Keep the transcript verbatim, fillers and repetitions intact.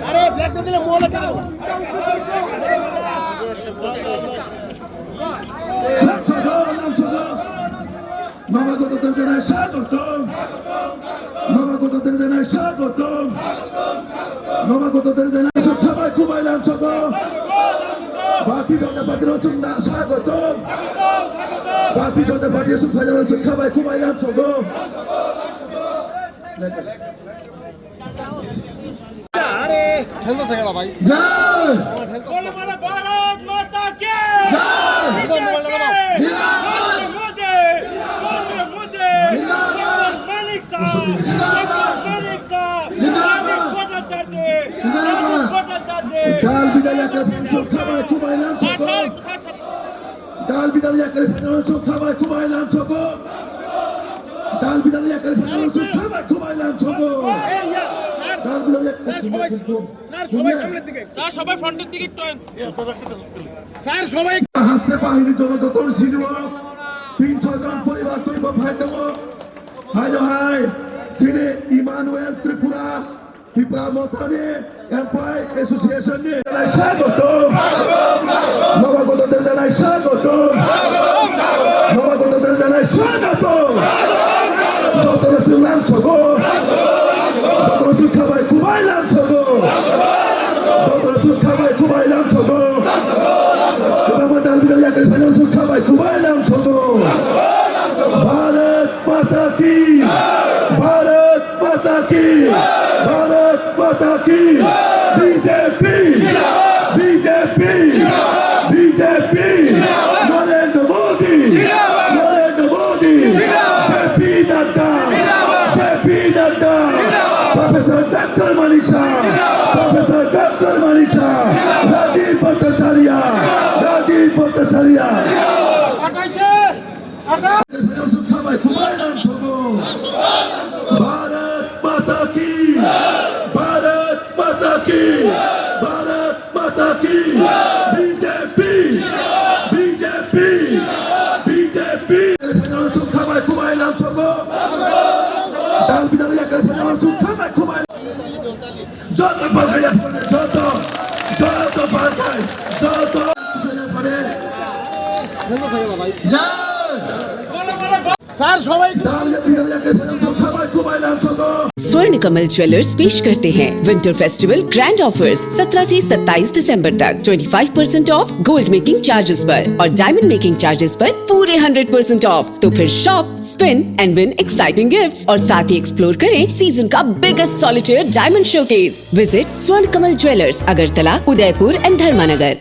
আরে ফ্ল্যাগটা দিলে মোবাইল কেন? Namagoto Terjana Swagotom. Namagoto Terjana Swagotom. Namagoto Terjana Sukhabai Kubai Lamsogo. Bharatiya Janata Party Rosung na Swagotom. Bharatiya Janata Party Sukhabai Sukhabai Kubai Lamsogo. খেলতে চাই না ভাই। জয়। বলো, বলো, ভারত মাতা কি? জয়। মোদি, মোদি, মোদি, মোদি। জিন্দাবাদ। মানিক শাহ, জিন্দাবাদ। মানিক শাহ, জিন্দাবাদ। মানিক ভট্টাচার্য, জিন্দাবাদ। মানিক Bhattacharya. Dal bidal yakar phanchok khabai kubai lamsogo. Dal bidal yakar phanchok khabai kubai lamsogo. Dal bidal yakar phanchok khabai kubai lamsogo. Dal bidal yakar phanchok khabai kubai lamsogo. Sir, সবাই সামনের দিকে। স্যার, সবাই ফ্রন্টের দিকে একটু আন। স্যার, সবাই। Haste bahini jono joto sini o tin chhoi jon poribar twi bo phai tongo. Hai no hai, sini Emmanuel Tripura, Tipra Mothani Employee Association ni. Swagotom. Namagoto Terjana Swagotom. Namagoto Terjana Swagotom. Jotono chwng lamsogo. Jotono chwng khabai kubai lamsogo. Jotono chwng khabai kubai lamsogo. Kwbangma dal bidal yakari phaijak chwng khabai kubai lamsogo. Bharat Mata ki! Bharat Mata ki! Bharat Mata ki! B J P! B J P! B J P! Narendra Modi! Narendra Modi! J P Nadda! J P Nadda! Professor Doctor Manik Saha! Professor Doctor Manik Saha! Rajiv Bhattacharya! Rajiv Bhattacharya! Khabai kubai lamsogo. Bharat Mata ki! Bharat Mata ki! Bharat Mata ki! B J P! B J P! B J P! Khabai kubai lamsogo. Dal bidal yakar phaijak chwng khabai kubai. Joto bakai, joto, joto bakai, joto. Sir, সবাই। Swर्ण कमल ज्वेलर्स पेश करते हैं winter festival grand offers, सत्रह से सत्ताईस दिसंबर तक। Twenty five percent of gold making charges पर और डायमंड मेकिंग चार्जेस पर पूरे हंड्रेड परसेंट ऑफ। तो फिर shop, spin and win exciting gifts और साथ ही एक्सप्लोर करें सीजन का biggest solitaire diamond showcase. Visit स्वर्ण कमल ज्वेलर्स, अगरतला, उदयपुर एंड धर्मानगर।